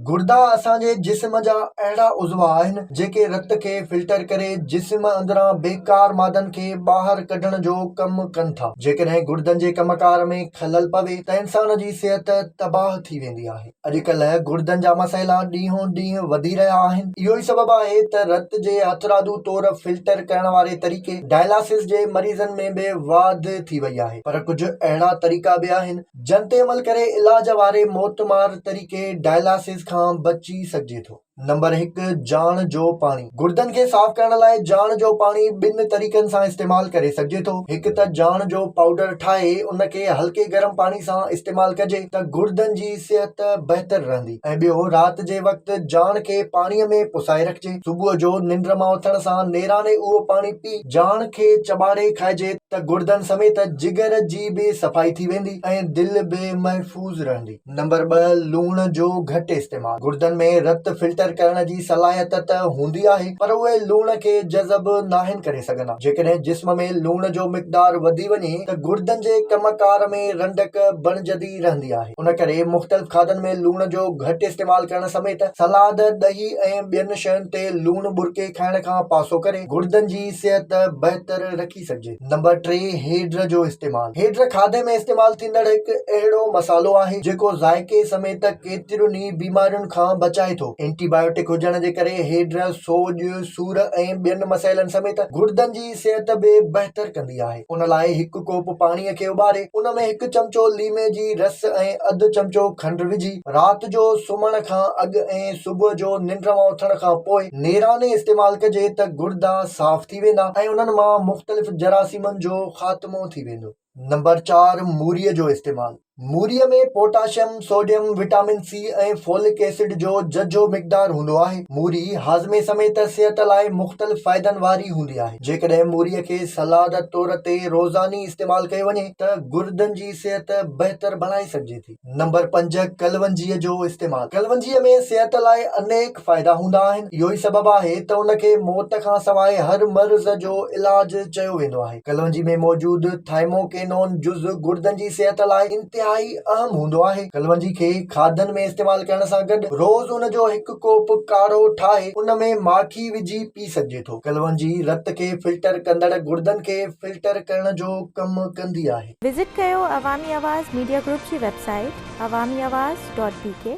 گڙدا اسان جي جسم جا اهڙا عضوا آهن، جيڪي رت کي فلٽر ڪري جسم اندران بيڪار مادن کي ٻاهر ڪڍڻ جو ڪم ڪن ٿا. جيڪڏهن گڙدن جي ڪم ڪار ۾ خلل پوي ته انسان جي صحت تباهه ٿي ويندي آهي. اڄڪلهه گڙدن جا مسئلا ڏينهون ڏينهن وڌي رهيا آهن. اهو ئي سبب آهي ته رت جي هٿرادو طور فلٽر ڪرڻ واري طريقي ڊائلاسز جي مريضن ۾ به واڌ ٿي وئي آهي. پر ڪجهه اهڙا طريقا به آهن، جن تي عمل ڪري علاج واري موتمار طريقي ڊائلاسز کان بچي سگهجي ٿو. نمبر هڪ، جاڻ جو پاڻي. گردن کي صاف ڪرڻ لاء جاڻ جو پاڻي ٻن طريقن سان استعمال ڪري سگهجي ٿو. هڪ ته جاڻ جو پائوڊر ٺاهي ان کي هلڪي گرم پاڻي سان استعمال ڪجي ته گردن جي صحت بهتر رهندي ۽ ٻيو رات جي وقت جاڻ کي پاڻي ۾ پسائي رکجي. صبح جو ننڊ مان اٿڻ سان نيراني اهو پاڻي پي جاڻ کي چٻاڙي کائجي ته گڙدن سميت جگر جي به صفائي ٿي ويندي ۽ دل به محفوظ رهندي. نمبر 2 لوڻ جو گهٽ استعمال، گڙدن ۾ رت فلٽر ڪرڻ جي صلاحيت ته هوندي آهي پر اهي لوڻ کي جذب ناهن ڪري سگهندا. جيڪڏهن جسم ۾ لوڻ جو مقدار وڌي وڃي ته گڙدن جي ڪم ڪار ۾ رنڊڪ بڻجندي رهندي آهي. ان ڪري مختلف کاڌن ۾ لوڻ جو گهٽ استعمال ڪرڻ سميت سلاد، ڏهي ۽ ٻين شين تي لوڻ ٻرڪي کائڻ کان پاسو ڪري گڙدن جي صحت بهتر رکي سگهجي. نمبر 3 هيڊ جو استعمال، هيڊ کاڌي ۾ استعمال ٿيندڙ هڪ اهڙو مصالحو آهي جيڪو ذائقي سميت ڪيترين ئي بيمارين کان بچائي ٿو. اينٽي بايوٽڪ هجڻ جي ڪري هيڊ سوڄ، سور ۽ ٻين مسئلن سميت گڙدن جي صحت به بهتر ڪندي آهي. ان لاء هڪ ڪوپ پاڻي کي اٻاري ان ۾ هڪ چمچو ليمي جي رس ۽ اڌ چمچو کنڊ وجهي رات جو سمهڻ کان اڳ ۽ صبح جو ننڊ مان اٿڻ کان پوء نيراني استعمال ڪجي ته گڙدا صاف ٿي ويندا ۽ انهن مان مختلف جراثيمن جو خاتمو ٿي ويندو. نمبر 4 موريء جو استعمال، موريء ۾ potassium, sodium, vitamin C ۽ folic acid جو ججهو مقدار هوندو آهي. موري هاضمي سميت صحت لاء مختلف فائدن واري هوندي آهي. جيڪڏهن موريء کي سلاد طور تي روزاني استعمال ڪيو وڃي ته گردن جي صحت بهتر بڻائي سگهجي ٿي. نمبر 5 ڪلونجيء جو استعمال، ڪلونجيء ۾ صحت لاء انيڪ فائدا هوندا آهن. اهو ئي سبب آهي ته ان کي موت کان سواء هر مرض جو علاج چيو ويندو آهي. ڪلونجي ۾ موجود ٿائموڪينون جز گردن جي صحت لاء انتهائي اهم هوندو آهي. ڪلونجي کي کاڌن ۾ استعمال ڪرڻ سان گڏ روز ان جو هڪ ڪوپ ڪاڙهو ٺاهي ان ۾ ماکي وجهي پي سگهجي ٿو. ڪلونجي رت کي فلٽر ڪندڙ گردن کي فلٽر ڪرڻ جو ڪم ڪندي آهي. وزٽ ڪيو عوامي آواز ميڊيا گروپ جي website Awami Awaz dot B K.